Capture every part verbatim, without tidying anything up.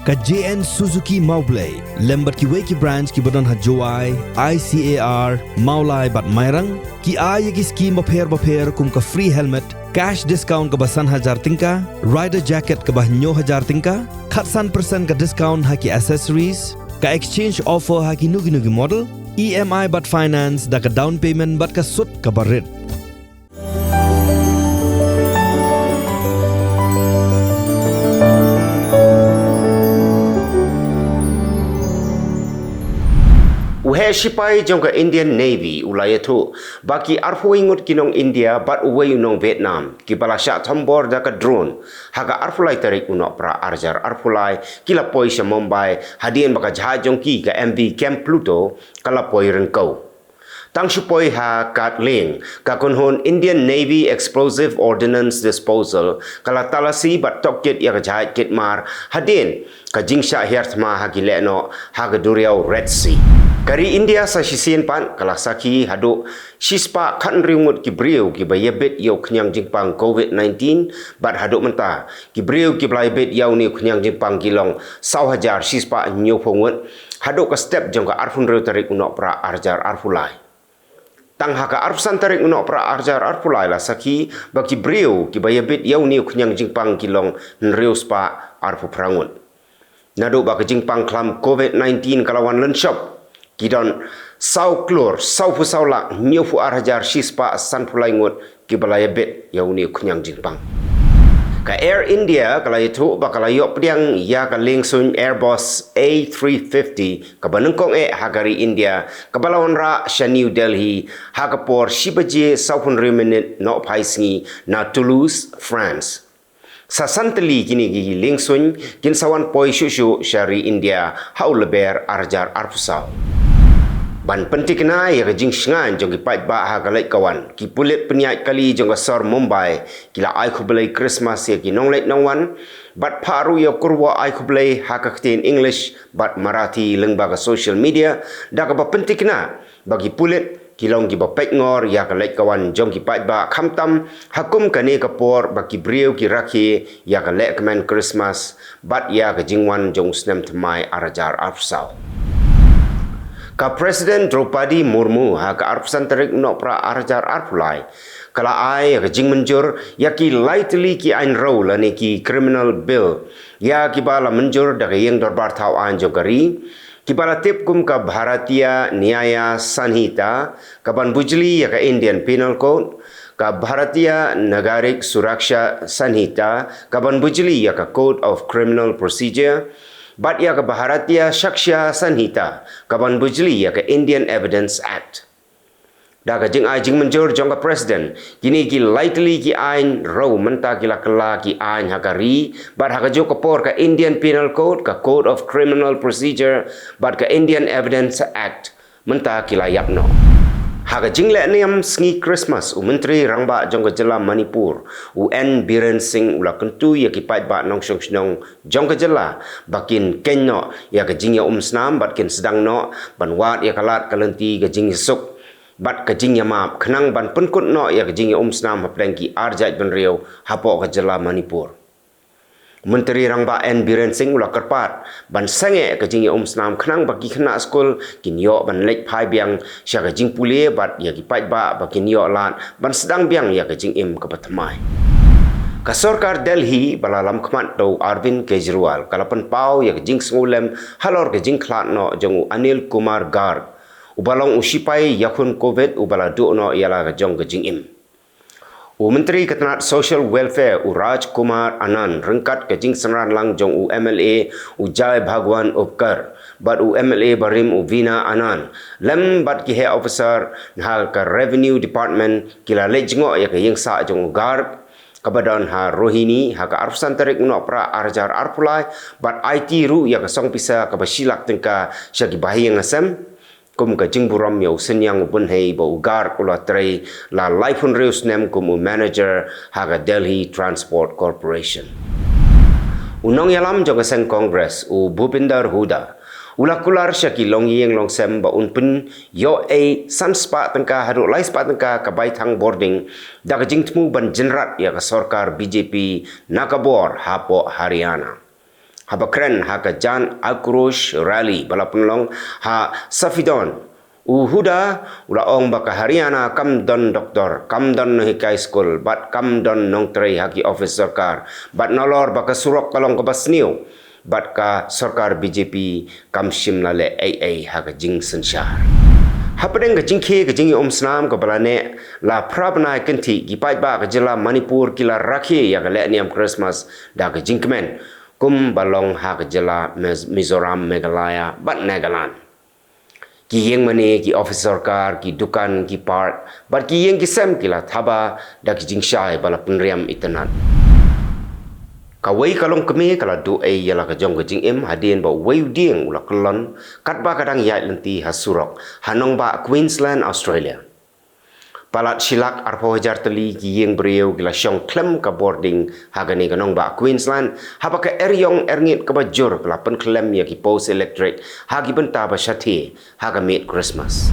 Ka J N Suzuki Mawblei lem bad kiwei ki branch kiba don ha Jowai, I C A R, Mawlai bad Mairang ki ai ïa ki skim bapher bapher kum ka free helmet, cash discount kaba san hajar tyngka, rider jacket kaba hynñiew hajar tyngka, khatsan percent ka discount ha ki accessories, ka exchange offer ha kino kino ki model, E M I bad finance da ka down payment bad ka sut kaba rit. U heh shipai jong ka Indian Navy u la ïathuh ba ki arphew ngut ki nong India bad uwei u nong Vietnam kiba la shah thombor da ka drone ha ka arphew lai tarik u Nohprah arhajar arphew lai ki la poi sha Mumbai hadien ba ka jahaj jong ki ka M V Kempluto ka la poi ryngkew. Tang shu poi ha Katling, ka kynhun Indian Navy Explosive Ordnance Disposal ka la talasi bad tohkit ïa ka jahaj kit mar hadien ka jingshah hiar thma ha ki lehnoh ha ka duriaw Red Sea. Ka ri India sa shisien pat ka la sakhi haduh shispah khathynriew ngut ki briew kiba ïabit ïa u khñiang jingpang covid nineteen bad haduh mynta ki briew kiba la ïabit ïa une u khñiang jingpang ki long saw hajar shispah hynñiewphew ngut haduh ka step jong ka arphew hynriew tarik u Nohprah arhajar arphew lai. Tang ha ka arphew san tarik u Nohprah arhajar arphew lai la sakhi ba ki briew kiba ïabit ïa une u khñiang jingpang ki long hynriew spah arphew phra ngut. Naduh ba ka jingpang khlam covid nineteen ka la wan lynshop ki don saw klur sawphew saw lak hynñiewphew ar hajar shispah sanphew lai ngut kiba la ïabit ïa une u khñiang jingpang. Ka Air India ka la ïathuh ba ka la ïoh pdiang ïa ka liengsuiñ Airbus A three fifty kaba nyngkong eh ha ka ri India kaba la wanrah sha New Delhi ha ka por shi baje sawphew hynriew minit nohphai sngi na Toulouse, France. Sa san tylli kine ki liengsuiñ kin sa wan poi shuh shuh sha ri India ha u Lber arhajar arphew saw. Ban pynthikna ïa ka jingshngaiñ jong ki paidbah ha ka leit ka wan, ki pulit pynïaid kali jong ka sor Mumbai ki la ai khublei Christmas ïa ki nongleit nongwan bad phah ruh ïa ka khubor ai khublei ha ka ktien English bad Marathi lyngba ka social media da kaba pynthikna ba ki pulit ki long kiba peit ngor ïa ka leit ka wan jong ki paidbah khamtam ha kum kane ka por ba ki briew ki rakhe ïa ka lehkmen Christmas bad ïa ka jingwan jong u snem thymmai arhajar arphew saw. Ka President Droupadi Murmu ha ka arphew san tarik u Nohprah arhajar arphew lai ka la ai ïa ka jingmynjur ïa ki lai tylli ki aiñ rew lane ki criminal bill ïa kiba la mynjur da ka ïing dorbar thaw aiñ jong ka ri kiba la tip kum ka Bharatiya Nyaya Sanhita kaban bujli ïa ka Indian Penal Code, ka Bharatiya Nagarik Suraksha Sanhita kaban bujli ïa ka Code of Criminal Procedure bad ïa ka Bharatiya Sakshya Sanhita kaban bujli ïa ka Indian Evidence Act. Da ka jingai jingmynjur jong ka President, kine ki lai tylli ki aiñ rew mynta ki la kylla ki aiñ ha ka ri bad ha kajuh ka por ka Indian Penal Code, ka Code of Criminal Procedure bad ka Indian Evidence Act mynta ki la ïap noh. Ha ka jingleh niam sngi Christmas, u Myntri Rangbah jong ka jylla Manipur, u N Biren Singh u la kyntu ïa ki paidbah nongshong shnong jong ka jylla ba kin khein noh ïa ka jingïaumsnam bad kin sdang noh ban wad ïa ka lad ka lynti ka jingïasuk bad ka jingïamap khnang ban pynkut noh ïa ka jingïaumsnam hapdeng ki arjait bynriew hapoh ka jylla Manipur. Myntri Rangbah N Biren Singh u la kyrpad ban sangeh ka jingïaumsnam khnang ba ki khynnah skul kin ïoh ban leit phai biang sha ka jingpule bad ïa ki paidbah ba kin ïoh lad ban sdang biang ïa ka jingim kaba thymmai. Ka sorkar Delhi ba la lamkhmat da u Arvind Kejriwal ka la pynpaw ïa ka jingsngewlem halor ka jingkhlad noh jong u Anil Kumar Garg uba long u shipai ïakhun covid uba la duh noh ïa la ka jong ka jingim. U Myntri ka tnat Social Welfare u Raj Kumar Anand ryngkat ka jingsynran lang jong u M L A u Jai Bhagwan Upkar bad u M L A barim u Veena Anand lem bad ki heh officer na ka Revenue Department ki la leit jngoh ïa ka ïingsah jong u Garg kaba don ha Rohini ha ka arphew san tarik u Nohprah arhajar arphew lai bad aiti ruh ïa ka song pisa kaba shi lak tyngka sha ki bahaïing hasem kum ka jingburom ïa u synñiang u bun hei ba u Garg u la trei la laiphew hynriew snem kum u manager ha ka Delhi Transport Corporation. U nongïalam jong ka seng Congress u Bhupinder Hooda u la kular sha ki longïing longsem ba un pynïoh ei san spah tyngka haduh lai spah tyngka ka baithang bording da ka jingthmu ban jynrat ïa ka sorkar B J P na ka bor hapoh Haryana. Haba kren ha ka Jan Akrosh Rally ba la pynlong ha Safedon, u Huda u la ong ba ka Haryana kam don doktor, kam don nonghikai skul, bad kam don nongtrei ha ki office sorkar, bad nalor ba ka surok ka long kaba sniew, bad ka sorkar B J P kam shym la leh ei ei ha ka jingsynshar. Hapdeng ka jingkhie ka jingïaumsnam kaba la neh, la phra bnai kynthih ki paidbah ka jylla Manipur ki la rakhe ïa ka lehniam Christmas da ka jingkmen, kumba long ha ka jylla Miz-, Mizoram, Meghalaya bad Nagaland. Ki ïing mane, ki office sorkar, ki dukan, ki park bad ki ïing ki sem ki la thaba da ki jingshai ba la pynriam itynnad. Kawei ka longkmie ka la duh ei ïa la ka jong ka jingim hadien ba uwei u dieng u la kyllon katba ka dang ïaid lynti ha surok ha nongbah Queensland, Australia. Palat shilak arphew hajar tylli ki ïing briew ki la shong khlem ka bording ha kane ka nongbah Queensland, haba ka eriong erngit kaba jur ka la pynkhlem ïa ki post elektrik ha ki bynta ba shathie ha ka miet Christmas.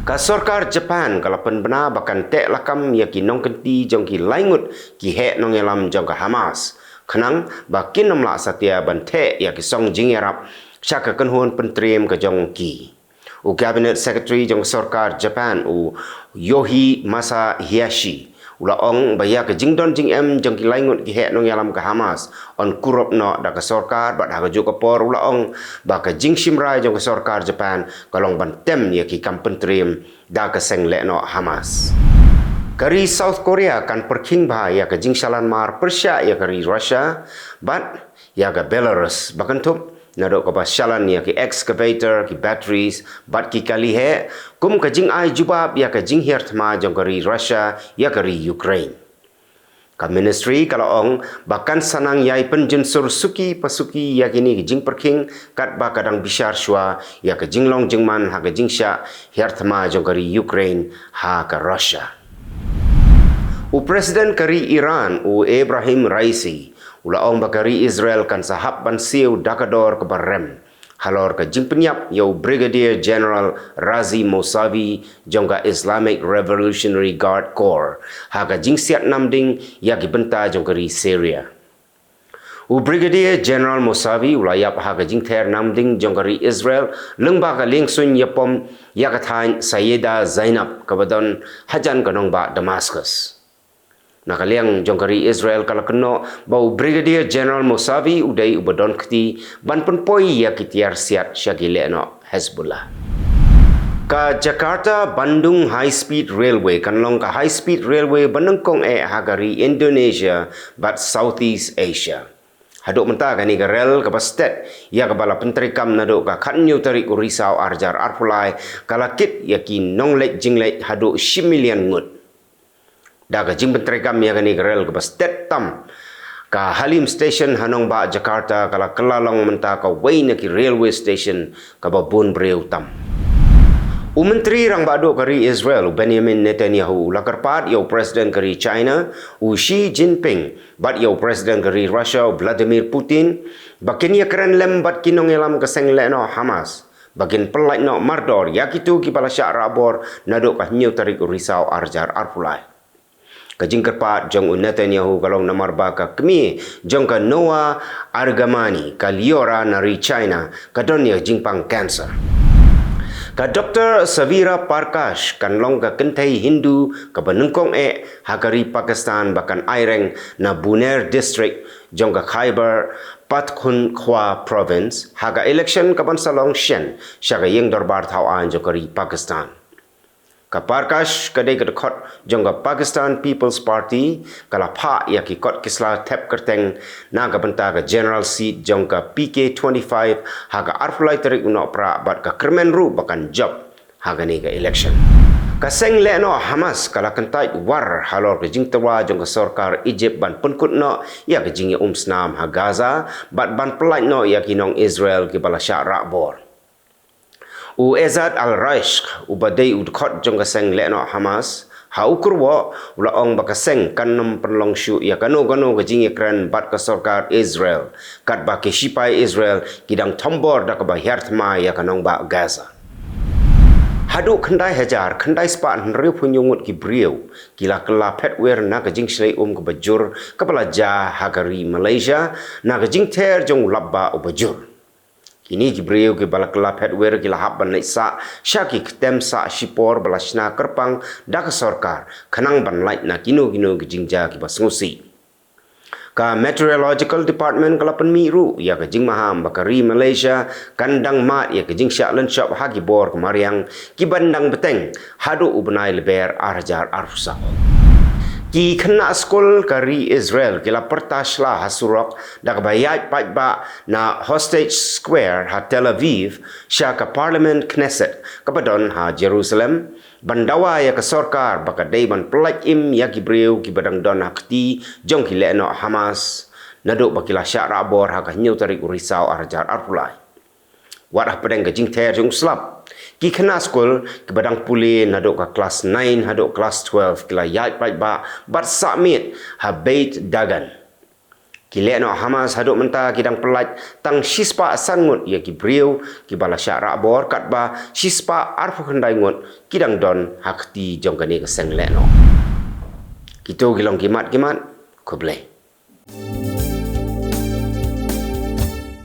Ka sorkar Japan ka la pynbna ba kan teh lakam ïa ki nongkynti jong ki laingut ki heh nongïalam jong ka Hamas, khnang ba kin ym lah satia ban theh ïa ki song jingïarap sha ka kynhun pyntriem ka jong ki. U Cabinet Secretary jong ka sorkar Japan, u Yoshimasa Hayashi, u la ong ba ïa ka jingdon jingem jong ki laingut ki heh nongïalam ka Hamas yn kurup noh da ka sorkar, bad ha kajuh ka por u la ong ba ka jingshim rai jong ka sorkar Japan ka long ban tem ïa ki kam pyntriem da ka seng lehnoh Hamas. Ka ri South Korea kan pyrkhing bha ïa ka jingshalan mar pyrshah ïa ka ri Russia bad ïa ka Belarus, ba kynthup naduh kaba shalan ïa ki excavator, ki batteries bad ki kali heh, kum ka jingai jubab ïa ka jinghiar thma jong ka ri Russia ïa ka ri Ukraine. Ka ministry ka la ong ba kan sa nang ïai pynjynsur suki pa suki ïa kine ki jingpyrkhing katba ka dang bishar shuwa ïa ka jinglong jingman ha ka jingshah hiar thma jong ka ri Ukraine ha ka Russia. U President ka ri Iran, u Ebrahim Raisi, u la ong ba ka ri Israel kan sa hap ban siew da ka dor kaba rem halor ka jingpynïap ïa u Brigadier General Razi Mousavi jong ka Islamic Revolutionary Guard Corps ha ka jingsiat namding ïa ki bynta jong ka ri Syria. U Brigadier General Mousavi u la ïap ha ka jingther namding jong ka ri Israel lyngba ka liengsuiñ ïapom ïa ka thaiñ Sayyida Zainab kaba don hajan ka nongbah Damascus. Na ka liang jong ka ri Israel ka la kynnoh ba u Brigadier General Mousavi u dei uba don kti ban pynpoi ïa ki tiar siat sha ki lehnoh Hezbollah. Ka Jakarta Bandung High Speed Railway kan long ka high speed railway ba nyngkong eh ha ka ri Indonesia bad Southeast Asia. Haduh mynta kane ka rel kaba stet ïa kaba la pyntreikam naduh ka khathynñiew tarik u Risaw arhajar arphew lai ka la kit ïa ki nongleit jingleit haduh shi million ngut. Da ka jingpyntreikam ïa kane ka rel kaba stet tam, ka Halim Station ha nongbah Jakarta ka la kylla long mynta kawei na ki railway station kaba bun briew tam. U Myntri Rangbah Duh ka ri Israel, u Benjamin Netanyahu, u la kyrpad ïa u President ka ri China, u Xi Jinping, bad ïa u President ka ri Russia, u Vladimir Putin, ba kin ïakren lem bad ki nongïalam ka seng lehnoh Hamas ba kin pyllait noh mardor ïa kito kiba la shah rahbor naduh ka hynñiew tarik u Risaw arhajar arphew lai. Ka jingkyrpad jong u Netanyahu ka long namar ba ka kmie jong ka Noa Argamani, ka Liora na ri China, ka don ïa ka jingpang cancer. Ka Doktor Savira Prakash kan long ka kynthei Hindu kaba nyngkong eh ha ka ri Pakistan ba kan aireng na Buner District jong ka Khyber Pakhtunkhwa Province ha ka election kaban sa long shen sha ka ïing dorbar thaw aiñ jong ka ri Pakistan. Ka Prakash ka dei ka dkhot jong ka Pakistan People's Party, ka la phah ïa ki kot ki sla thep kyrteng na ka bynta ka general seat jong ka P K twenty-five ha ka arphew lai tarik u Nohprah bad ka kyrmen ruh ba kan jop ha kane ka election. Ka seng lehnoh Hamas ka la kyntait war halor ka jingtyrwa jong ka sorkar Egypt ban pynkut noh ïa ka jingïaumsnam ha Gaza bad ban pyllait noh ïa ki nong Israel kiba la shah rahbor. U Ezad al-Rashk, uba dei u dkhot jong ka seng lehnoh Hamas, ha u kyrwoh u la ong ba ka seng kan ym pynlong shuh ïa kano kano ka jingïakren bad ka sorkar Israel katba ki shipai Israel ki dang thombor da kaba hiar thma ïa ka nongbah Gaza. Haduh khyndai hajar khyndai spah hynriewphew hynñiew ngut ki briew ki la kylla phet wer na ka jingshlei um kaba jur kaba la jia ha ka ri Malaysia na ka jingther jong u lapbah uba jur. Kine ki briew kiba la kylla phet wer ki la hap ban leit sah sha ki ktem sah shipor ba la shna kyrpang da ka sorkar khnang ban lait na kino kino ki jingjia kiba sngewsih. Ka Meteorological Department ka la pynmih ruh ïa ka jingmaham ba ka ri Malaysia kan dang mad ïa ka jingshah lynshop ha ki bor ka mariang kiban dang bteng haduh u bnai Lber ar hajar arphew saw. Ki khynnah skul ka ri Israel ki la pyrta shla ha surok da kaba ïaid paidbah na Hostage Square ha Tel Aviv sha ka Parliament Knesset kaba don ha Jerusalem, ban dawa ïa ka sorkar ba ka dei ban pyllait im ïa ki briew kiba dang don ha kti jong ki lehnoh Hamas naduh ba ki la shah rah bor ha ka hynñiew tarik u Risaw ar hajar arphew lai. Wat hapdeng ka jingther jong u slap, ki khynnah skul kiba dang pule naduh ka klas nine haduh klas twelve ki la ïaid paidbah bad sah miet ha Beit Dagan. Ki lehnoh Hamas haduh mynta ki dang pyllait tang shispah san ngut ïa ki briew kiba la shah rah bor katba shispah arphew khyndai ngut ki dang don ha kti jong kane ka seng lehnoh. Kito ki long ki mat ki mat. Khublei.